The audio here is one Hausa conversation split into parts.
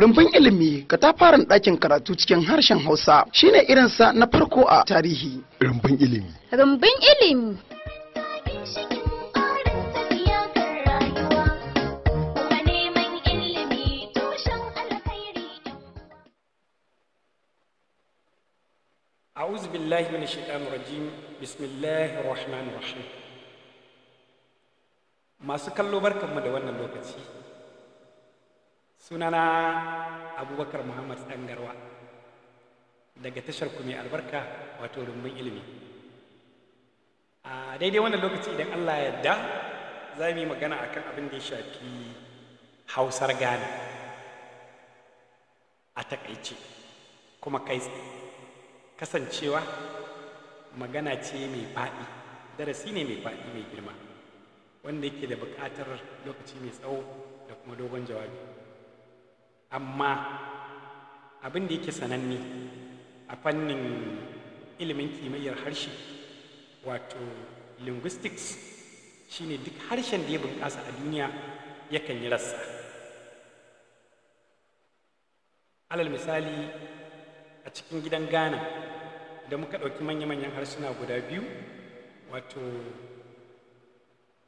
Rumbun ilimi katafaren ɗakin karatu cikin harshen Hausa shine irinsa na farko a tarihi. Rumbun ilimi. Rumbun ilimi. أعوذ بالله من الشيطان الرجيم بسم الله الرحمن الرحيم. Masu kallo, barkanmu da wannan lokaci. Sunana Abubakar Muhammad Tsangarwa daga tashar ku mai albarka, wato Rumbun Ilimi. A daidai wannan lokaci, idan Allah yarda, za mu yi magana akan abin da ya shafi Hausar Ghana a takaice kuma kai tsaye, kasancewa magana ce mai faɗi, darasi ne mai faɗi, mai girma, wanda yake da buƙatar lokaci mai tsawo da kuma dogon jawabi. Amma abin da yake sananne a fannin ilimin kimiyyar harshe, wato linguistics, shine duk harshen da ya bunƙasa a duniya yakan yi rassa. Alal misali, a cikin gidan Ghana da muka ɗauki manya-manyan harsuna guda biyu, wato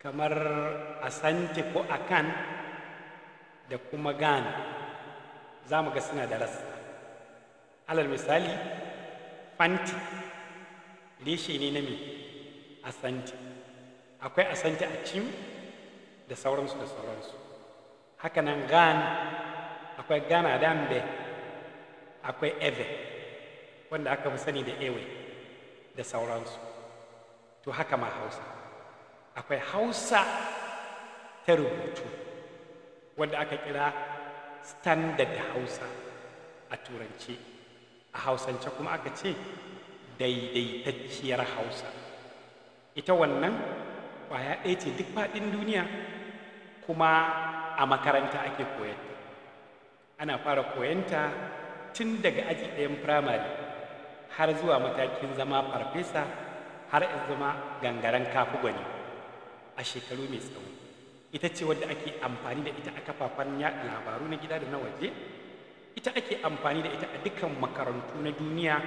kamar Asante ko Akan da kuma Ghana, za mu ga suna da rassa. Alal misali, Fanti reshe ne na me? Asante. Akwai Asante Akyem da sauransu da sauransu. Hakanan Ghana, akwai Ghana Dambe, akwai Ewe wanda aka fi sani da Ewe da sauransu. To haka ma Hausa, akwai Hausa ta rubutu wanda aka kira Standard Hausa a Turance, a Hausance kuma aka ce daidaitacciyar Hausa. Ita wannan kwaya ɗaya ce duk faɗin duniya, kuma a makaranta ake koyarta. Ana fara koyanta tun daga aji ɗayan firamare har zuwa matakin zama farfesa, har zama gangaren kafi gwani a shekaru mai tsawo. Ita ce wadda ake amfani da ita a kafafen yaɗa labaru na gida da na waje. Ita ake amfani da ita a dukkan makarantu na duniya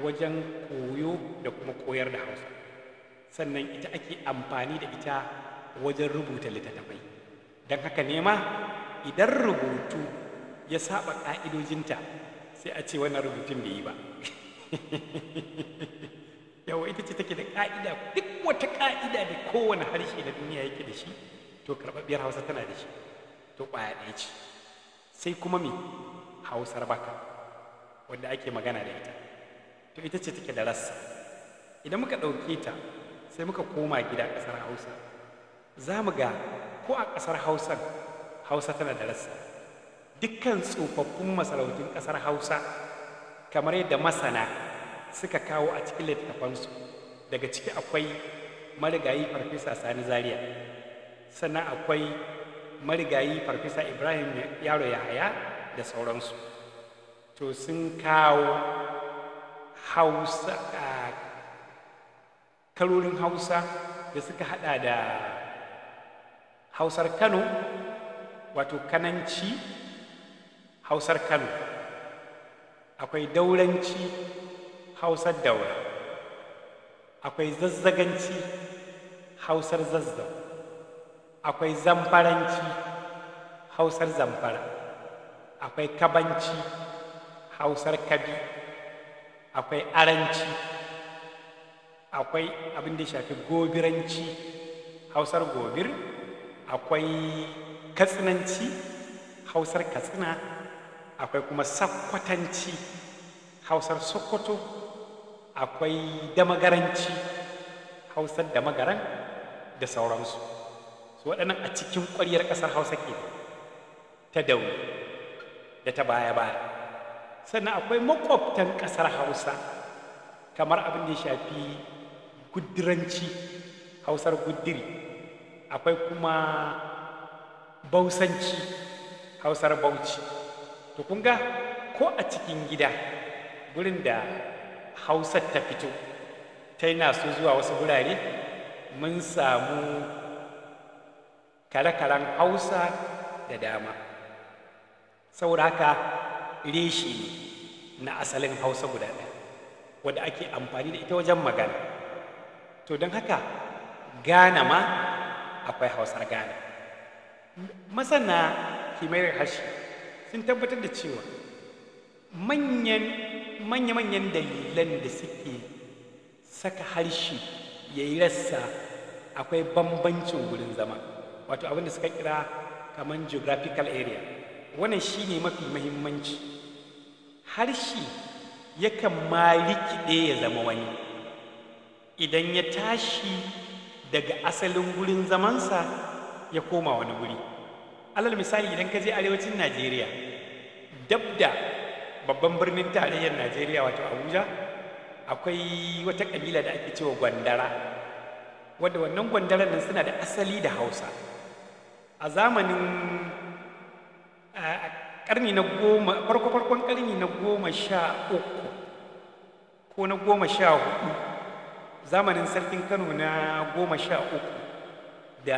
wajen koyo da kuma koyar da Hausa. Sannan ita ake amfani da ita wajen rubuta littattafai. Don haka ne ma idan rubutu ya saba ƙa'idojinta, sai a ce wannan rubutun bai yi ba. Yawa, ita ce take da ƙa'ida. Duk wata ƙa'ida da kowane harshe na duniya yake da shi, to karɓaɓɓiyar Hausa tana da shi. To ƙwaya ɗaya ce. Sai kuma me? Hausar baka wadda ake magana da ita. To ita ce take da rassa. Idan muka ɗauke ta sai muka koma gida ƙasar Hausa, za mu ga ko a ƙasar Hausan, Hausa tana da rassa. Dukkan tsofaffin masarautun ƙasar Hausa, kamar yadda masana suka kawo a cikin littattafansu, daga ciki akwai marigayi Farfesa Sani Zaria, sannan akwai marigayi Farfesa Ibrahim Yaro Yahaya da sauransu, to sun kawo Hausa, karorin Hausa da suka hada da Hausar Kano, wato Kananci, Hausar Kano, akwai Dauranci, Hausar Daura, akwai Zazzaganci, Hausar Zazzau, akwai Zamfaranci, Hausar Zamfara, akwai Kabanci, Hausar Kabi, akwai Aranci, akwai abin da shafi Gobiranci, Hausar Gobir, akwai Katsinanci, Hausar Katsina, akwai kuma Sakkwatanci, Hausar Sokoto, akwai Damagaranci, Hausar Damagaran da sauransu. Su waɗannan a cikin ƙwaryar ƙasar Hausa ke ta Dauri da ta baya-baya. Sannan akwai makwabtan ƙasar Hausa, kamar abin da ya shafi Gudiranci, Hausar Gudiri, akwai kuma Bausanci, Hausar Bauchi. To kun ga ko a cikin gida, gurin da Hausar ta fito ta yana so zuwa wasu gurare, mun samu kare-karen Hausa da dama. Saboda haka reshe ne na asalin Hausa guda ɗaya wadda ake amfani da ita wajen magana. To don haka Ghana ma akwai Hausar Ghana. Masana kimiyyar harshe sun tabbatar da cewa manya-manyan dalilan da suke saka harshe ya yi rassa akwai bambancin gurin zama, wato abin da suka kira kamar geographical area. Wannan shi ne mafi mahimmanci. Harshe yakan ma rikide ya zama wani idan ya tashi daga asalin gurin zamansa ya koma wani guri. Alal misali, idan ka je arewacin Najeriya, dab da babban birnin tarayyar Najeriya wato Abuja, akwai wata kabila da ake cewa Gwandara, wadda wannan gwandaran nan suna da asali da Hausa. A zamanin karni na 10, farko-farkon karni na 13 ko na 14, zamanin sarkin Kano na 13, da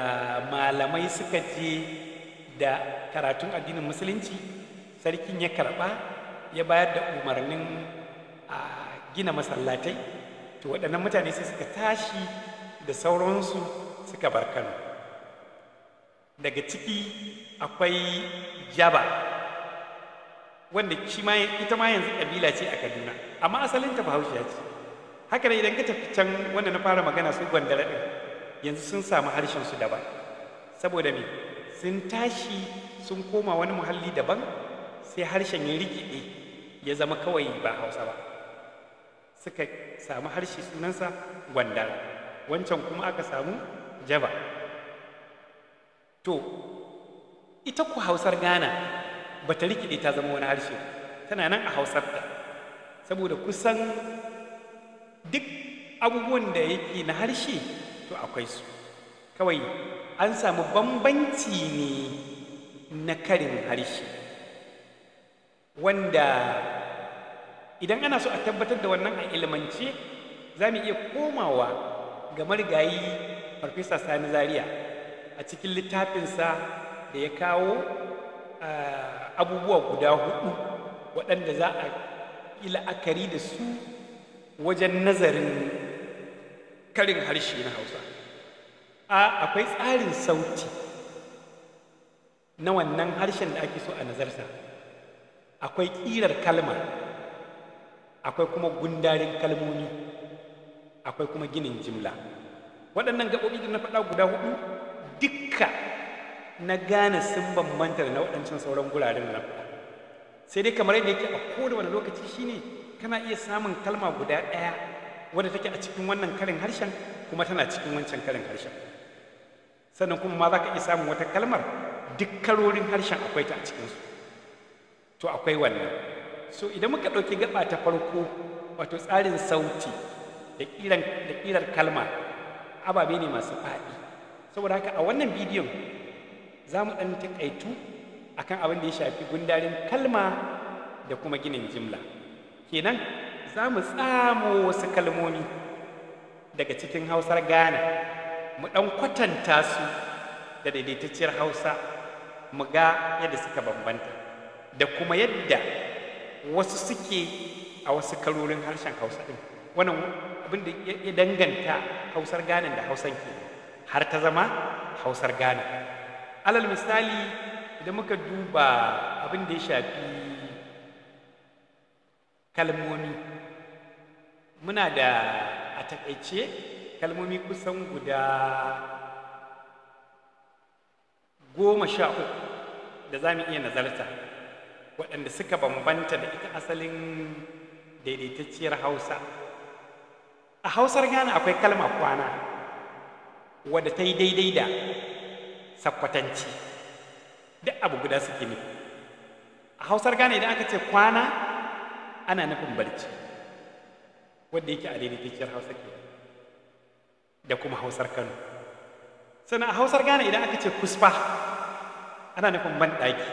malamai suka je da karatun addinin Musulunci, sarkin ya karɓa ya bayar da umarnin a gina masallatai. To waɗannan mutane sai suka tashi da sauransu suka bar Kano. Daga ciki akwai Jaba, wanda shi ma ita ma yanzu ƙabila ce a Kaduna, amma asalinta Bahaushiya ce. Haka ne idan ka tafi can wanda na fara magana, su Gwandara ɗin yanzu sun samu harshen su daban. Saboda me? Sun tashi sun koma wani muhalli daban, sai harshen ya rikide ya zama kawai ba Hausa ba. Suka samu harshe sunansa Gwandara, wancan kuma aka samu Jaba. To ita ku Hausar Ghana ba ta rikide ta zama wani harshe, tana nan a Hausarta, saboda kusan duk abubuwan da yake na harshe to akwai su. Kawai an samu bambanci ne na karin harshe, wanda idan ana so a tabbatar da wannan a ilimance, za mu iya komawa ga marigayi Farfesa Sani Zaria a cikin littafinsa da ya kawo abubuwa guda 4 waɗanda za a yi la'akari da su wajen nazarin karin harshe na Hausa. Akwai tsarin sauti na wannan harshen da ake so a nazarta, akwai ƙirar kalma, akwai kuma gundarin kalmomi, akwai kuma ginin jimla. Waɗannan gaɓoɓi da na faɗa guda 4 dukka na gane sun bambanta da na waɗancan sauran guraren da na faɗa. Sai dai kamar yadda yake a kowane lokaci shine kana iya samun kalma guda ɗaya wadda take a cikin wannan karin harshen kuma tana cikin wancan karin harshen. Sannan kuma ma za ka iya samun wata kalmar duk karorin harshen akwai ta a cikinsu. To akwai wannan. So idan muka ɗauki gaba ta farko, wato tsarin sauti da ƙirar kalma, ababe ne masu faɗi. Saboda haka a wannan bidiyon za mu ɗan taƙaitu akan abin da ya shafi gundarin kalma da kuma ginin jimla. Kenan za mu tsamo wasu kalmomi daga cikin Hausar Ghana, mu ɗan kwatanta su da daidaitacciyar Hausa, mu ga yadda suka bambanta da kuma yadda wasu suke a wasu karorin harshen Hausa ɗin. Wannan abin da ya danganta Hausar Ghana da Hausan ke har ta zama Hausar Ghana. Alal misali, idan muka duba abin da ya shafi kalmomi, muna da a taƙaice kalmomi kusan guda 13 da za mu iya nazarta, waɗanda suka bambanta da ita asalin daidaitacciyar Hausa. A Hausar Ghana akwai kalma kwana, wadda ta yi daidai da Sakkwatanci, duk abu guda suke nufi. A Hausar Ghana idan aka ce kwana ana nufin barci, wadda yake a daidaitacciyar Hausa ke da kuma Hausar Kano. Sannan a Hausar Ghana idan aka ce kusfa ana nufin banɗaki.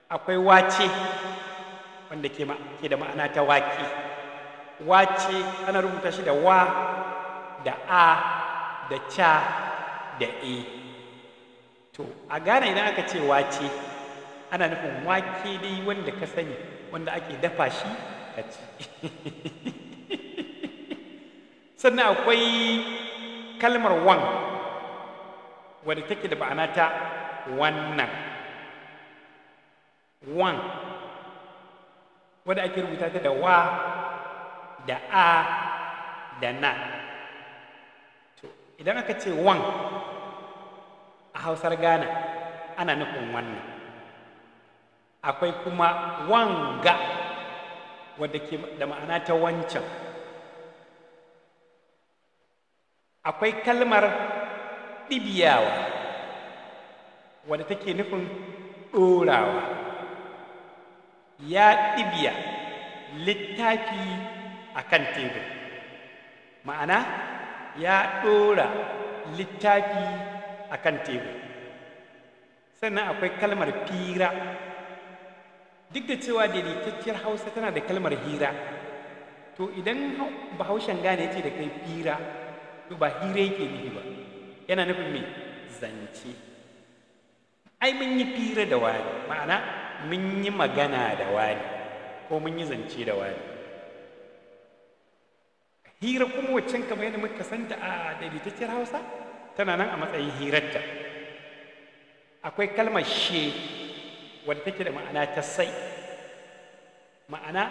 Akwai wace wanda ke da ma'ana ta wake. Wace ana rubuta shi da wa da a da ca da e. To a Ghana idan aka ce wace Ana nufin wake dai wanda ka sani, wanda ake dafa shi ka ci. Sannan akwai kalmar wan, wadda take da ma'ana ta wannan. Wan wadda ake rubuta ta da wa da a da na. To idan aka ce wan a Hausar Ghana, ana nufin wannan. Akwai kuma wanga, wadda ke da ma'ana ta wancan. Akwai kalmar ɗibiyawa, wadda take nufin ɗorawa. Ya ɗibiya littafi a kan tebur, ma'ana ya ɗora littafi a kan tebur. Sannan akwai kalmar fira. Duk da cewa daidaitacciyar Hausa tana da kalmar hira, to idan Bahaushen Gane ce da kai fira, to ba hira yake nufi ba, yana nufin me? Zance. Ai mun yi fira da wani, ma'ana mun yi magana da wani ko mun yi zance da wani. Hira kuma waccan, kamar yadda muka santa a daidaitacciyar Hausa, tana nan a matsayin hirarta. Akwai kalmar she, wadda take da ma'ana ta sai, ma'ana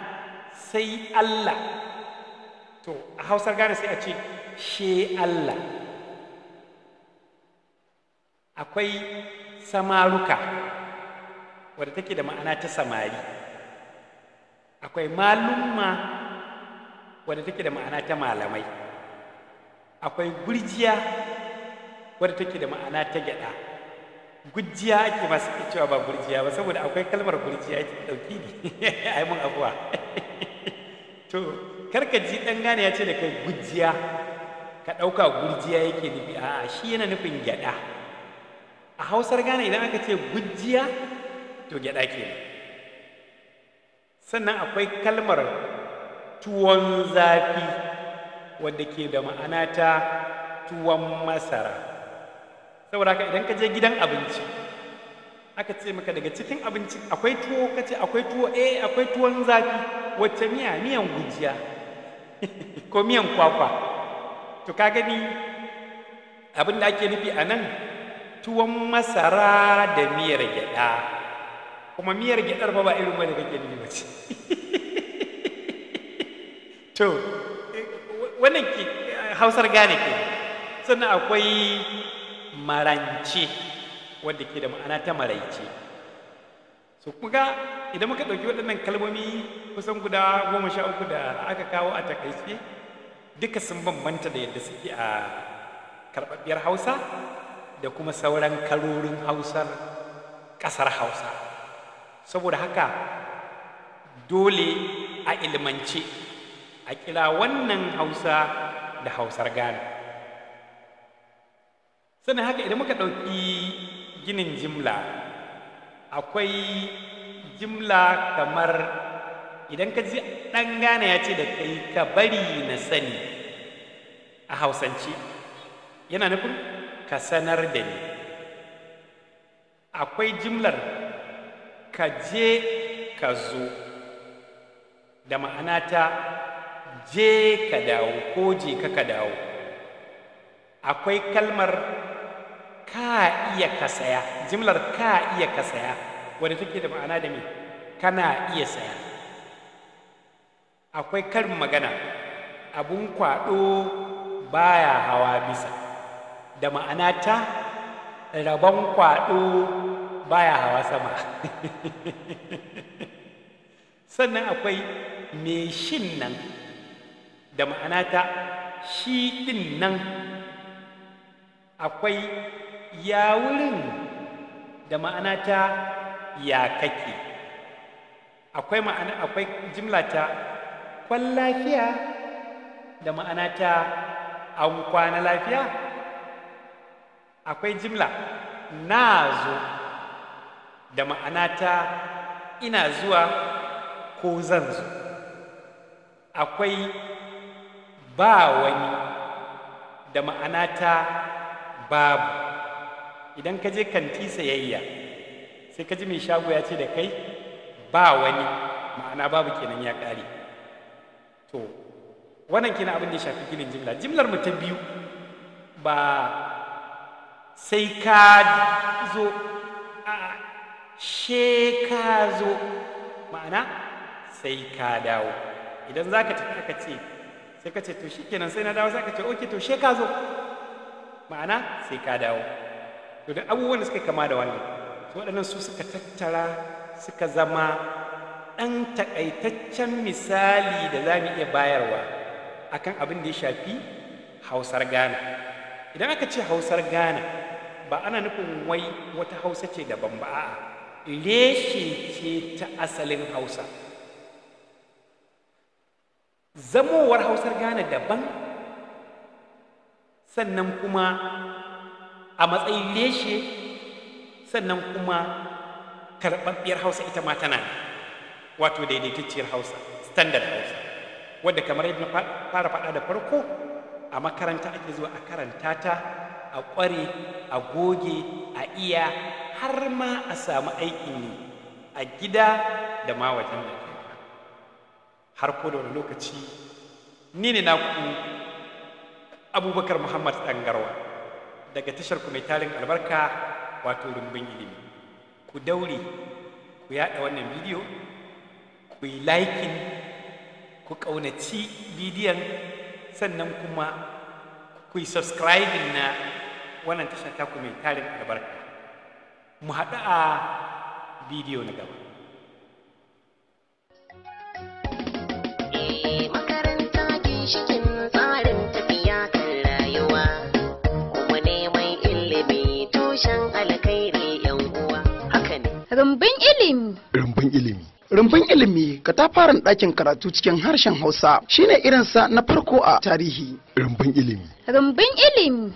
sai Allah. To a Hausar Gane sai a ce she Allah. Akwai samaruka, wadda take da ma'ana ta samari. Akwai malumma, wadda take da ma'ana ta malamai. Akwai gurjiya, wadda take da ma'ana ta gyada. Gujiya ake masu cewa, ba gurjiya ba, saboda akwai kalmar gurjiya ake ɗauki ne. Ai mun abuwa. To karka ji ɗan Gane ya ce da kai gujiya, ka ɗauka gurjiya yake nufi. A'a, shi yana nufin gyaɗa. A Hausar Gane idan aka ce gujiya, to gyaɗa kenan. Sannan akwai kalmar tuwon zafi, wadda ke da ma'ana ta tuwon masara. Saboda haka idan ka je gidan abinci, aka ce maka daga cikin abinci akwai tuwo, ka ce akwai tuwo, eh akwai tuwon zafi, wacce miya? Miyan gujiya ko miyan kwakwa. To ka gani, abin da ake nufi a nan tuwon masara da miyar gyada. Kuma miyar gyadar fa ba irin wanda kake nufi ba ce. To wannan ke Hausar Gane ke. Sannan akwai marance, wadda ke da ma'ana ta maraice. So kuga idan muka ɗauki waɗannan kalmomi kusan guda 13 da aka kawo a takaice, duka sun bambanta da yadda suke a karɓaɓɓiyar Hausa da kuma sauran karorin Hausar ƙasar Hausa. Saboda haka dole a ilmance a kira wannan Hausa da Hausar Ghana. Sannan haka idan muka ɗauki ginin jimla, akwai jimla kamar idan ka ji ɗan Ghana ya ce da kai ka bari na sani, a Hausance yana nufin ka sanar da ni. Akwai jimlar ka je ka zo, da ma'ana ta je ka dawo ko je ka ka dawo. Akwai kalmar ka iya ka saya, jimlar ka iya ka saya, wadda take da ma'ana da me? Kana iya saya. Akwai karin magana abun kwaɗo baya hawa bisa, da ma'ana ta rabon kwaɗo baya hawa sama. Sannan akwai me shin nan, da ma'ana ta shi ɗin nan. Akwai ya wurin, da ma'ana ta ya kake. Akwai ma'ana, akwai jimla ta kwan lafiya, da ma'ana ta an kwana lafiya. Akwai jimla na zo, da ma'ana ta ina zuwa ko zan zo. Akwai ba wani, da ma'ana ta babu. Idan ka je kanti sayayya, sai Sai ka ji mai shago ya ce da kai ba wani, ma'ana babu kenan, ya ƙare. To wannan kenan abin da ya shafi ginin jimla. Jimlar mu ta biyu ba sai ka zo, a she ka zo, ma'ana sai ka dawo. Idan za ka tafi aka ce, sai ka ce to shikenan sai na dawo, sai ka ce okay, to she ka zo, ma'ana sai ka dawo. To da abubuwan da suka kama da wannan su, waɗannan su suka tattara suka zama ɗan takaitaccen misali da za mu iya bayarwa akan abin da ya shafi Hausar Ghana. Idan aka ce Hausar Ghana, ba ana nufin wai wata Hausa ce daban ba, a'a, reshe ce ta asalin Hausa. Zamowar Hausar Ghana daban, sannan kuma a matsayin reshe, sannan kuma karɓaɓɓiyar Hausa ita ma tana, wato daidaitacciyar Hausa, standard Hausa, wadda kamar yadda na fara faɗa da farko, a makaranta ake zuwa a karanta ta, a ƙware, a goge, a iya, har ma a samu aikin yi a gida da ma wajen Najeriya. Har ko da wani lokaci, ni ne naku Abubakar Muhammad Ɗangarwa daga tashar ku mai tarin albarka, wato Rumbun Ilimi. Ku daure ku yaɗa wannan bidiyo, ku yi liking, ku ƙaunaci bidiyon, sannan kuma ku yi subscribing na wannan tashar taku mai tarin albarka. Mu haɗu a bidiyo na gaba. Makaranta ginshikin tsarin tafiya kan rayuwa, kuma neman ilimi tushen alkhairi, yan uwa, haka ne. Rumbun Ilimi. Rumbun Ilimi. Rumbun Ilimi, katafaren ɗakin karatu cikin harshen Hausa, shine irinsa na farko a tarihi. Rumbun Ilimi. Rumbun Ilimi.